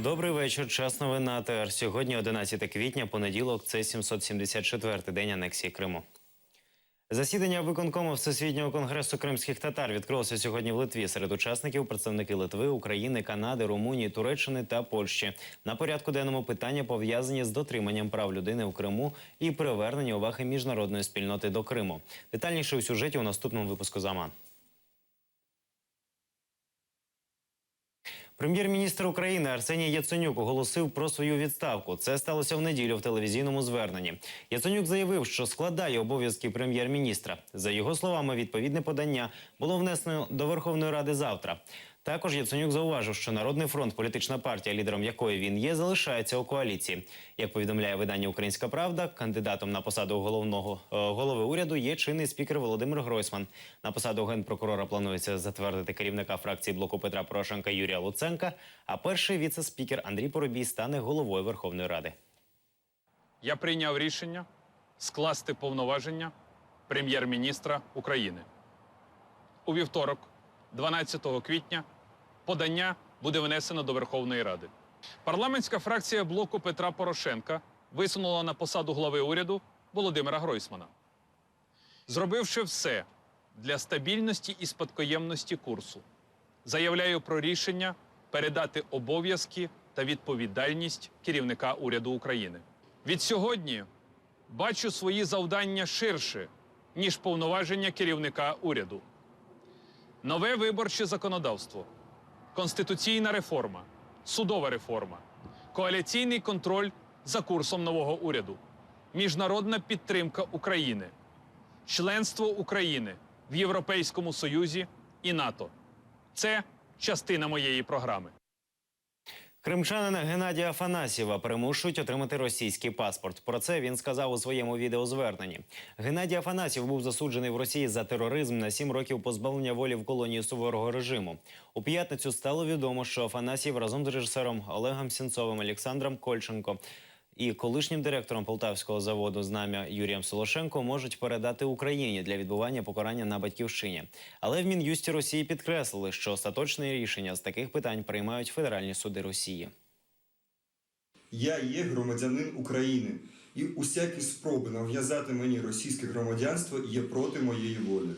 Добрий вечір. Час новин на АТР. Сьогодні 11 квітня, понеділок, це 774-й день анексії Криму. Засідання виконкому Всесвітнього конгресу кримських татар відкрилося сьогодні в Литві. Серед учасників представники Литви, України, Канади, Румунії, Туреччини та Польщі. На порядку денному питання пов'язані з дотриманням прав людини у Криму і привернення уваги міжнародної спільноти до Криму. Детальніше у сюжеті у наступному випуску «Заман». Прем'єр-міністр України Арсеній Яценюк оголосив про свою відставку. Це сталося в неділю в телевізійному зверненні. Яценюк заявив, що складає обов'язки прем'єр-міністра. За його словами, відповідне подання було внесено до Верховної Ради завтра. Також Яценюк зауважив, що Народний фронт, політична партія, лідером якої він є, залишається у коаліції. Як повідомляє видання Українська Правда, кандидатом на посаду головного е, голови уряду є чинний спікер Володимир Гройсман. На посаду генпрокурора планується затвердити керівника фракції блоку Петра Порошенка Юрія Луценка. А перший віце-спікер Андрій Поробій стане головою Верховної Ради. Я прийняв рішення скласти повноваження прем'єр-міністра України. У вівторок, 12 квітня, подання буде внесено до Верховної Ради. Парламентська фракція блоку Петра Порошенка висунула на посаду глави уряду Володимира Гройсмана. Зробивши все для стабільності і спадкоємності курсу, заявляю про рішення передати обов'язки та відповідальність керівника уряду України. Від сьогодні бачу свої завдання ширше, ніж повноваження керівника уряду. Нове виборче законодавство, конституційна реформа, судова реформа, коаліційний контроль за курсом нового уряду, міжнародна підтримка України, членство України в Європейському Союзі і НАТО. Це частина моєї програми. Кримчанина Геннадія Афанасьєва примушують отримати російський паспорт. Про це він сказав у своєму відеозверненні. Геннадій Афанасьєв був засуджений в Росії за тероризм на 7 років позбавлення волі в колонії суворого режиму. У п'ятницю стало відомо, що Афанасьєв разом з режисером Олегом Сінцовим, Олександром Кольченко і колишнім директором полтавського заводу знам'я Юрієм Солошенко можуть передати Україні для відбування покарання на батьківщині. Але в Мін'юсті Росії підкреслили, що остаточне рішення з таких питань приймають федеральні суди Росії. Я є громадянин України, і усякі спроби нав'язати мені російське громадянство є проти моєї волі.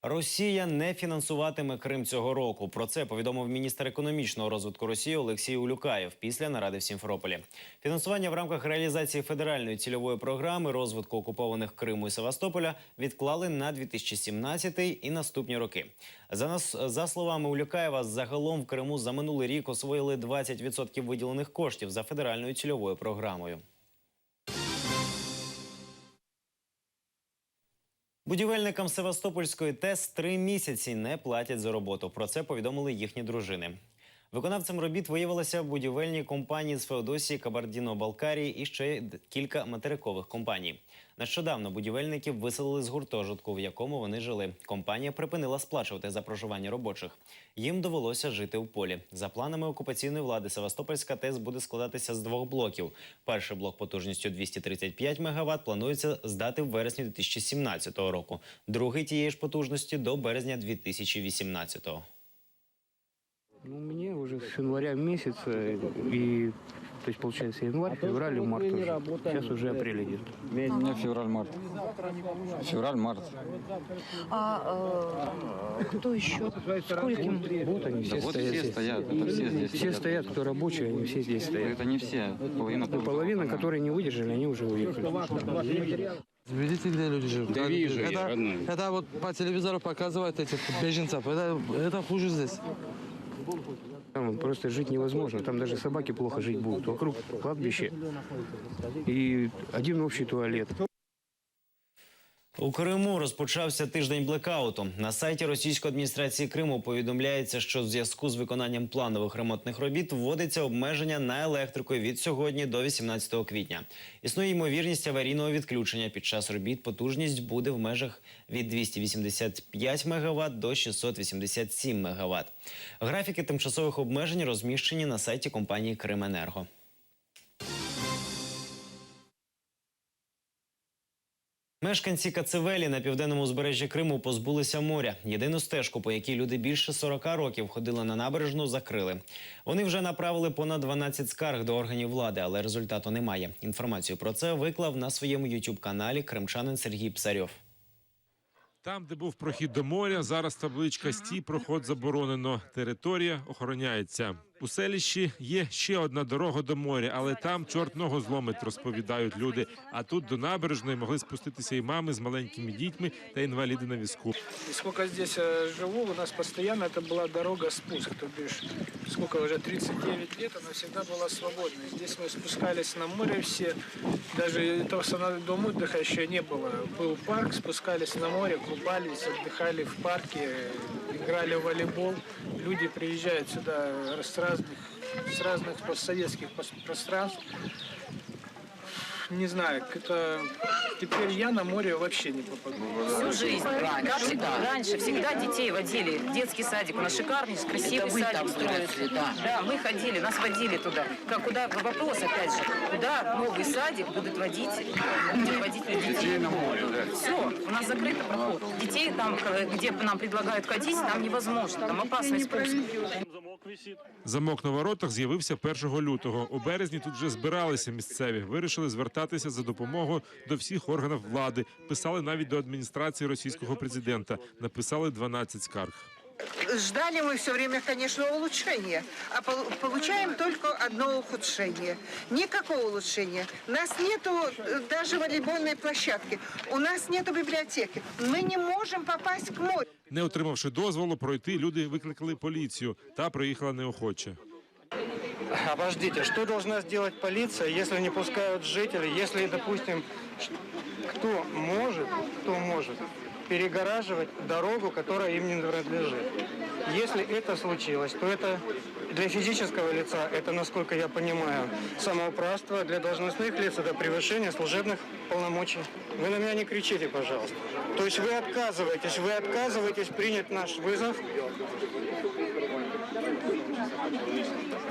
Росія не фінансуватиме Крим цього року. Про це повідомив міністр економічного розвитку Росії Олексій Улюкаєв після наради в Сімферополі. Фінансування в рамках реалізації федеральної цільової програми розвитку окупованих Криму і Севастополя відклали на 2017 і наступні роки. За нас за словами Улюкаєва, загалом в Криму за минулий рік освоїли 20% виділених коштів за федеральною цільовою програмою. Будівельникам Севастопольської ТЕС 3 місяці не платять за роботу. Про це повідомили їхні дружини. Виконавцем робіт виявилися будівельні компанії з Феодосії, Кабардіно-Балкарії і ще кілька материкових компаній. Нещодавно будівельників виселили з гуртожитку, в якому вони жили. Компанія припинила сплачувати за проживання робочих. Їм довелося жити у полі. За планами окупаційної влади, Севастопольська ТЕС буде складатися з двох блоків. Перший блок потужністю 235 МВт планується здати в вересні 2017 року. Другий тієї ж потужності до березня 2018. Ну, мне уже с января месяца, и, то есть, получается, январь, февраль и март уже. Сейчас уже апрель идет. У меня февраль-март. Февраль-март. А кто еще? Скольким? Вот они все Да вот стоят все здесь. стоят, это все здесь Все сидят. стоят, кто рабочие, они все здесь стоят. Это не все, половина. Ну, половина, которые не выдержали, они уже уехали. Видите, где люди живут? Да вижу я, это, родной. это вот по телевизору показывают этих беженцев. Это хуже здесь. Там просто жить невозможно. Там даже собаки плохо жить будут. Вокруг кладбище и один общий туалет. У Криму розпочався тиждень блекауту. На сайті російської адміністрації Криму повідомляється, що в зв'язку з виконанням планових ремонтних робіт вводиться обмеження на електрику від сьогодні до 18 квітня. Існує ймовірність аварійного відключення. Під час робіт потужність буде в межах від 285 МВт до 687 МВт. Графіки тимчасових обмежень розміщені на сайті компанії Крименерго. Мешканці Кацивелі на південному узбережжі Криму позбулися моря. Єдину стежку, по якій люди більше 40 років ходили на набережну, закрили. Вони вже направили понад 12 скарг до органів влади, але результату немає. Інформацію про це виклав на своєму youtube-каналі кримчанин Сергій Псарьов. Там, де був прохід до моря, зараз табличка «Стій, проход заборонено. Територія охороняється. У селищі є ще одна дорога до моря, але там чорт ногу зломить, розповідають люди. А тут до набережної могли спуститися і мами з маленькими дітьми та інваліди на візку. И сколько здесь э, живу, у нас постоянно это была дорога спуск. То бишь, сколько уже, 39 лет, она всегда была свободной. Здесь мы спускались на море все, даже этого сана- дом отдыха еще не было. Был парк, спускались на море, купались, отдыхали в парке, играли в волейбол. Люди приезжают сюда с разных, с разных постсоветских пос- пространств. Не знаю, это теперь я на море вообще не попаду. Всю жизнь. Как всегда. Раньше всегда детей водили. Детский садик. У нас шикарный, красивый Это вы садик там строят. выросли, да. Да, мы ходили, нас водили туда. Как, куда, вопрос опять же, куда новый садик будут водить, будет водить людей? Детей на море, да. Все, у нас закрыто проход. Детей там, э, где нам предлагают ходить, там невозможно. Там опасный спуск. Замок на воротах з'явився 1 лютого. У березні тут вже збиралися місцеві. Вирішили звертатися за допомогою до всіх органів влади. Писали навіть до адміністрації російського президента. Написали 12 скарг. Ждали мы все время, конечно, улучшения, а пол- получаем только одно ухудшение. Никакого улучшения. У нас нету э, даже волейбольной площадки, у нас нету библиотеки. Мы не можем попасть к морю. Не отримавши дозволу пройти, люди викликали поліцію. Та приїхала неохоче. Обождите, что должна сделать полиция, если не пускают жителей, если, допустим, ш- кто может, кто может перегораживать дорогу, которая им не принадлежит. Если это случилось, то это для физического лица, это, насколько я понимаю, самоуправство, для должностных лиц это превышение служебных полномочий. Вы на меня не кричите, пожалуйста. То есть вы отказываетесь, вы отказываетесь принять наш вызов,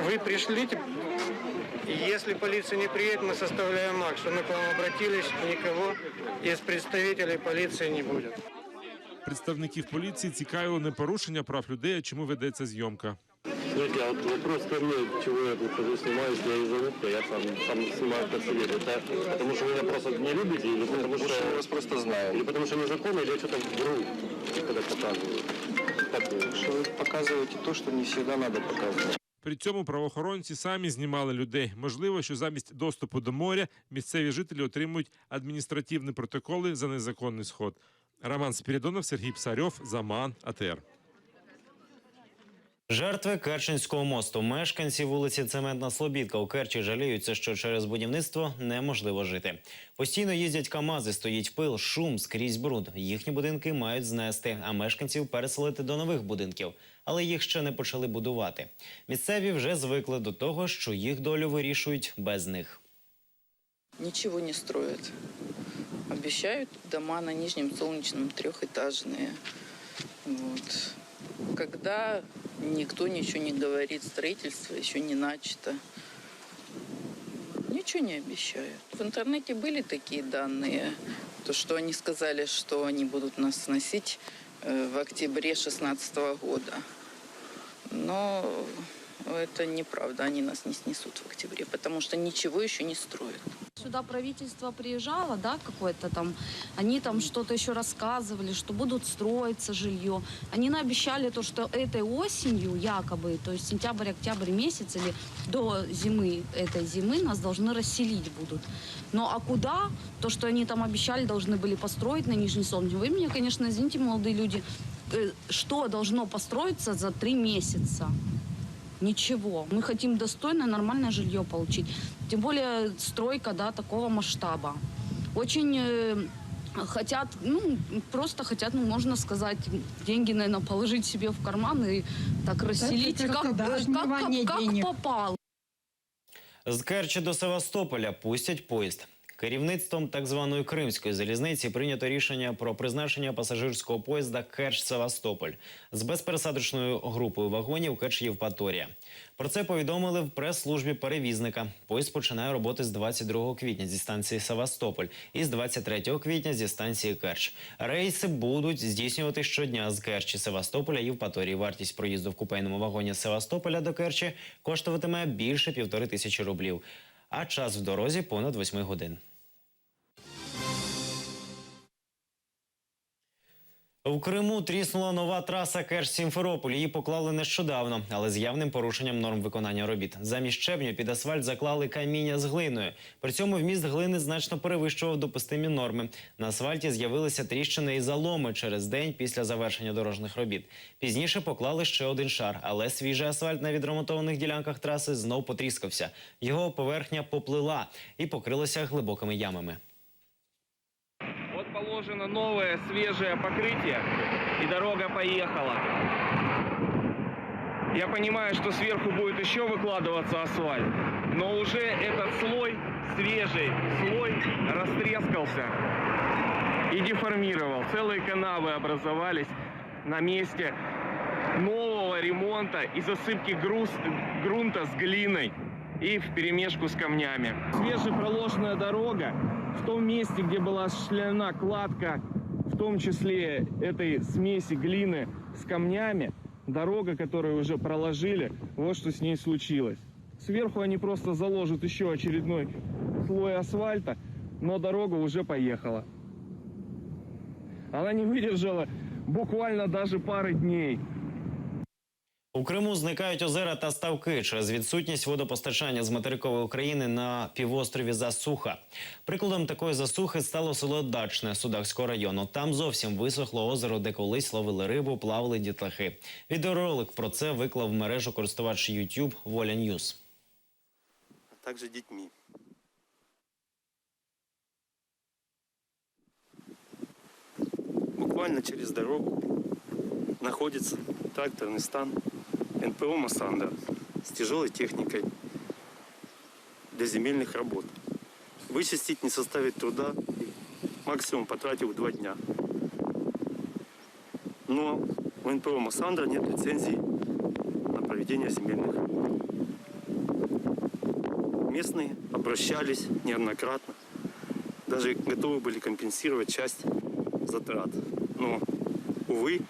Вы пришли, если полиция не приедет, мы составляем акт, что мы к вам обратились, никого из представителей полиции не будет. Представників поліції цікавило не порушення прав людей, а чому ведеться зйомка. Смотрите, а вот вопрос ко мне, чего я тут хожу, снимаю, если я из Алупка, я сам, сам снимаю как себе. Это потому что вы меня просто не любите, или потому что... мы вас просто знаем. Или потому что незаконно, или я что-то вру, когда показываю. Как вы? Что вы показываете то, что не всегда надо показывать. При цьому правоохоронці самі знімали людей. Можливо, що замість доступу до моря місцеві жителі отримують адміністративні протоколи за незаконний сход. Роман Спірідонов, Сергій Псарьов, Заман, АТР. Жертви Керченського мосту, мешканці вулиці Цементна Слобідка у Керчі жаліються, що через будівництво неможливо жити. Постійно їздять камази, стоїть пил, шум, скрізь бруд. Їхні будинки мають знести, а мешканців переселити до нових будинків. Але їх ще не почали будувати. Місцеві вже звикли до того, що їх долю вирішують без них. Ничего не строят. Обещают дома на Нижнем Солнечном трехэтажные. Вот. Когда никто ничего не говорит, строительство еще не начато. Ничего не обещают. В интернете были такие данные, то что они сказали, что они будут нас сносить э, в октябре 2016 года. Но это неправда, они нас не снесут в октябре, потому что ничего еще не строят. Сюда правительство приезжало, да, какое-то там, они там что-то еще рассказывали, что будут строиться жилье. Они наобещали то, что этой осенью якобы, то есть сентябрь-октябрь месяц или до зимы, этой зимы нас должны расселить будут. Но а куда? То, что они там обещали, должны были построить на Нижней Солнечной. Вы меня, конечно, извините, молодые люди, э, что должно построиться за три месяца? Ничего. Мы хотим достойное, нормальное жилье получить. Тем более стройка, да, такого масштаба. Очень э, хотят, ну, просто хотят, ну, можно сказать, деньги, наверное, положить себе в карман и так расселить, это как, да, э, как, отмывание как, денег. попало. З Керчі до Севастополя пустять поїзд. Керівництвом так званої Кримської залізниці прийнято рішення про призначення пасажирського поїзда Керч-Севастополь з безпересадочною групою вагонів Керч-Євпаторія. Про це повідомили в прес-службі перевізника. Поїзд починає роботи з 22 квітня зі станції Севастополь і з 23 квітня зі станції Керч. Рейси будуть здійснювати щодня з Керчі, Севастополя, Євпаторії. Вартість проїзду в купейному вагоні з Севастополя до Керчі коштуватиме більше 1500 рублів, а час в дорозі понад 8 годин. В Криму тріснула нова траса Керч-Сімферополь. Її поклали нещодавно, але з явним порушенням норм виконання робіт. Замість щебню під асфальт заклали каміння з глиною. При цьому вміст глини значно перевищував допустимі норми. На асфальті з'явилися тріщини і заломи через день після завершення дорожніх робіт. Пізніше поклали ще один шар, але свіжий асфальт на відремонтованих ділянках траси знов потріскався. Його поверхня поплила і покрилася глибокими ямами. Вот положено новое свежее покрытие, и дорога поехала. Я понимаю, что сверху будет еще выкладываться асфальт, но уже этот слой, свежий слой, растрескался и деформировал. Целые канавы образовались на месте нового ремонта и засыпки груз, грунта с глиной и вперемешку с камнями. Свежепроложенная дорога в том месте, где была осуществлена кладка, в том числе этой смеси глины с камнями, дорога, которую уже проложили, вот что с ней случилось. Сверху они просто заложат еще очередной слой асфальта, но дорога уже поехала. Она не выдержала буквально даже пары дней. У Криму зникають озера та ставки через відсутність водопостачання з материкової України на півострові Засуха. Прикладом такої засухи стало село Дачне Судакського району. Там зовсім висохло озеро, де колись ловили рибу, плавали дітлахи. Відеоролик про це виклав в мережу користувач YouTube Воля Ньюс. А также детьми. Буквально через дорогу находится тракторный стан НПО «Массандра» с тяжелой техникой для земельных работ. Вычистить не составит труда, максимум потратил два дня. Но у НПО «Массандра» нет лицензии на проведение земельных работ. Местные обращались неоднократно, даже готовы были компенсировать часть затрат. Но, увы,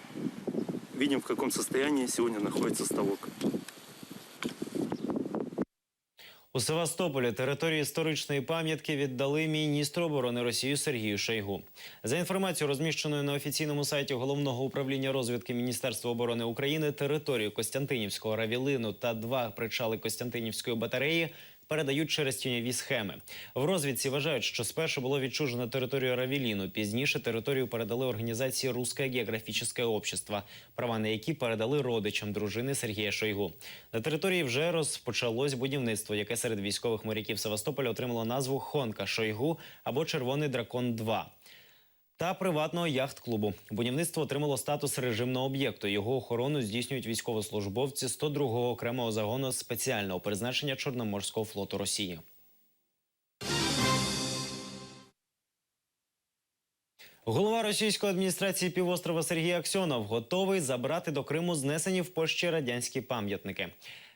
видим, в каком состоянии сегодня находится ставок. У Севастополі територію історичної пам'ятки віддали міністру оборони Росії Сергію Шойгу. За інформацією, розміщеною на офіційному сайті Головного управління розвідки Міністерства оборони України, територію Костянтинівського равілину та два причали Костянтинівської батареї передають через тіньові схеми. В розвідці вважають, що спершу було відчужено територію Равіліну, пізніше територію передали організації Русское географическое общество, права на які передали родичам дружини Сергія Шойгу. На території вже розпочалось будівництво, яке серед військових моряків Севастополя отримало назву Хонка Шойгу або Червоний дракон 2 та приватного яхт-клубу. Будівництво отримало статус режимного об'єкту. Його охорону здійснюють військовослужбовці 102-го окремого загону спеціального призначення Чорноморського флоту Росії. Голова російської адміністрації півострова Сергій Аксьонов готовий забрати до Криму знесені в Польщі радянські пам'ятники.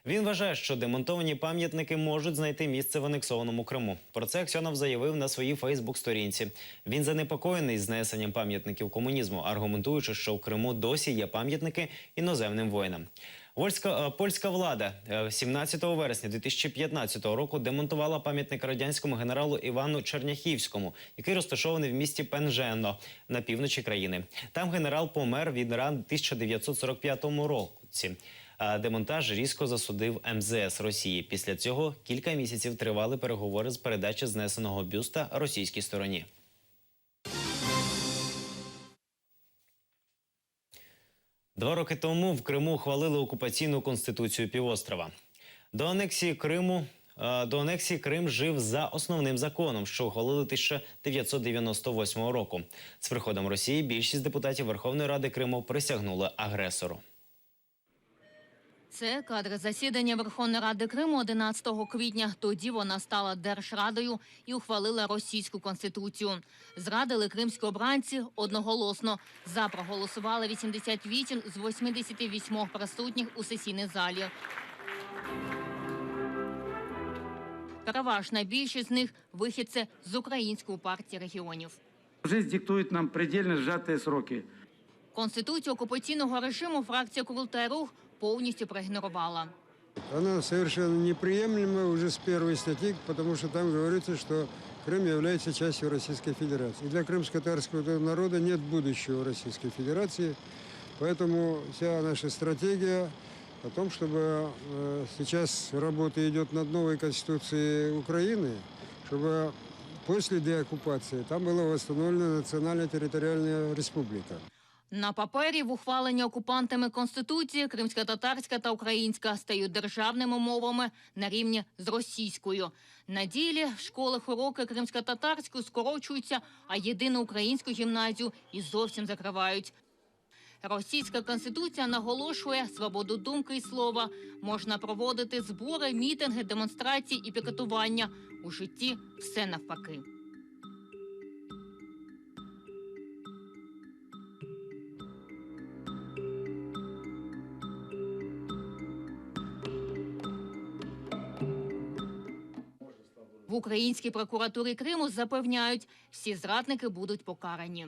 Він вважає, що демонтовані пам'ятники можуть знайти місце в анексованому Криму. Про це Аксьонов заявив на своїй Фейсбук-сторінці. Він занепокоєний знесенням пам'ятників комунізму, аргументуючи, що в Криму досі є пам'ятники іноземним воїнам. Вольська е, польська влада е, 17 вересня 2015 року демонтувала пам'ятник радянському генералу Івану Черняхівському, який розташований в місті Пенжено на півночі країни. Там генерал помер від ран в 1945 році. А Демонтаж різко засудив МЗС Росії. Після цього кілька місяців тривали переговори з передачі знесеного бюста російській стороні. Два роки тому в Криму ухвалили окупаційну конституцію півострова. До анексії Криму е, до анексії Крим жив за основним законом, що ухвалили 1998 року. З приходом Росії більшість депутатів Верховної Ради Криму присягнули агресору. Це кадри засідання Верховної Ради Криму 11 квітня. Тоді вона стала Держрадою і ухвалила російську конституцію. Зрадили кримські обранці одноголосно. За проголосували 88 з 88 присутніх у сесійній залі. Переважна більшість з них вихідці з української партії регіонів. Жизнь диктует нам предельно сжатые сроки. Конституцію окупаційного режиму фракція «Курултай-Рух» повністю проігнорувала. Она совершенно неприемлема уже с первой статьи, потому что там говорится, что Крым является частью Российской Федерации. И для крымско-татарского народа нет будущего Российской Федерации, поэтому вся наша стратегия о том, чтобы э, сейчас работа идет над новой Конституцией Украины, чтобы после деоккупации там была восстановлена национально-территориальная республика. На папері в ухваленні окупантами Конституції кримська татарська та українська стають державними мовами на рівні з російською. На ділі в школах уроки кримсько-татарською скорочуються, а єдину українську гімназію і зовсім закривають. Російська конституція наголошує свободу думки і слова. Можна проводити збори, мітинги, демонстрації і пікетування. У житті все навпаки. В українській прокуратурі Криму запевняють, всі зрадники будуть покарані.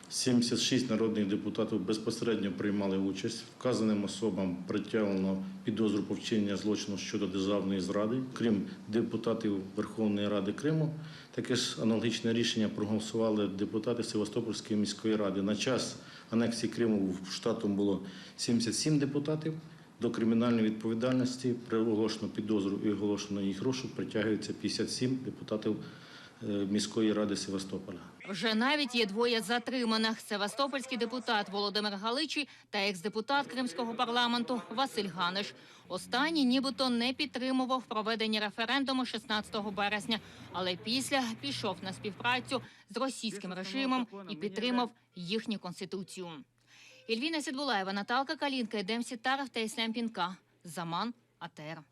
76 народних депутатів безпосередньо приймали участь. Вказаним особам притягнено підозру по вчиненню злочину щодо державної зради. Крім депутатів Верховної Ради Криму, таке ж аналогічне рішення проголосували депутати Севастопольської міської ради. На час анексії Криму штатом було 77 депутатів. До кримінальної відповідальності при оголошену підозру і оголошено їх розшук притягується 57 депутатів е, міської ради Севастополя. Вже навіть є двоє затриманих: севастопольський депутат Володимир Галичий та екс-депутат кримського парламенту Василь Ганиш. Останній нібито не підтримував проведення референдуму 16 березня, але після пішов на співпрацю з російським режимом і підтримав їхню конституцію. Ільвіна Сідбулаєва, Наталка Калінка, Едем Сітаров та Іслям Пінка. Заман АТР.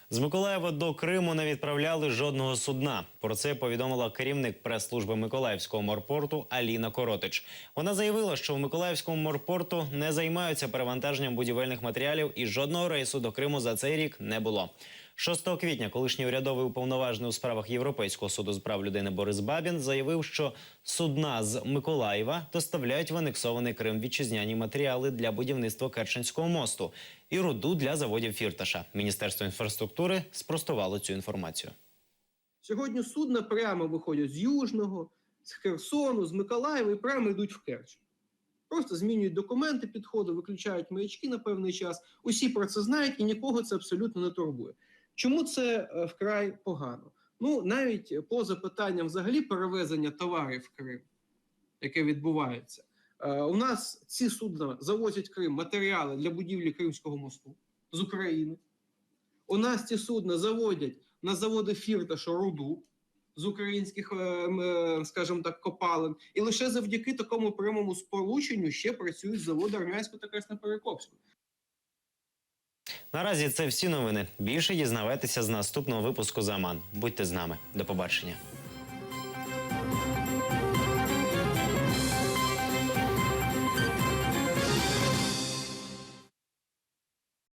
З Миколаєва до Криму не відправляли жодного судна. Про це повідомила керівник прес-служби Миколаївського морпорту Аліна Коротич. Вона заявила, що у Миколаївському морпорту не займаються перевантаженням будівельних матеріалів і жодного рейсу до Криму за цей рік не було. 6 квітня колишній урядовий уповноважений у справах Європейського суду з прав людини Борис Бабін заявив, що судна з Миколаєва доставляють в анексований Крим вітчизняні матеріали для будівництва Керченського мосту і руду для заводів Фірташа. Міністерство інфраструктури спростувало цю інформацію. Сьогодні судна прямо виходять з Южного, з Херсону, з Миколаєва і прямо йдуть в Керч. Просто змінюють документи підходу, виключають маячки на певний час. Усі про це знають і нікого це абсолютно не турбує. Чому це е, вкрай погано? Ну, навіть поза питанням взагалі перевезення товарів в Крим, яке відбувається, Е, у нас ці судна завозять в Крим матеріали для будівлі Кримського мосту з України. У нас ці судна заводять на заводи Фірташа руду з українських, е, м, е, скажімо так, копалин. І лише завдяки такому прямому сполученню ще працюють заводи Армянську та Красноперекопську. Наразі це всі новини. Більше дізнавайтеся з наступного випуску Заман. Будьте з нами. До побачення.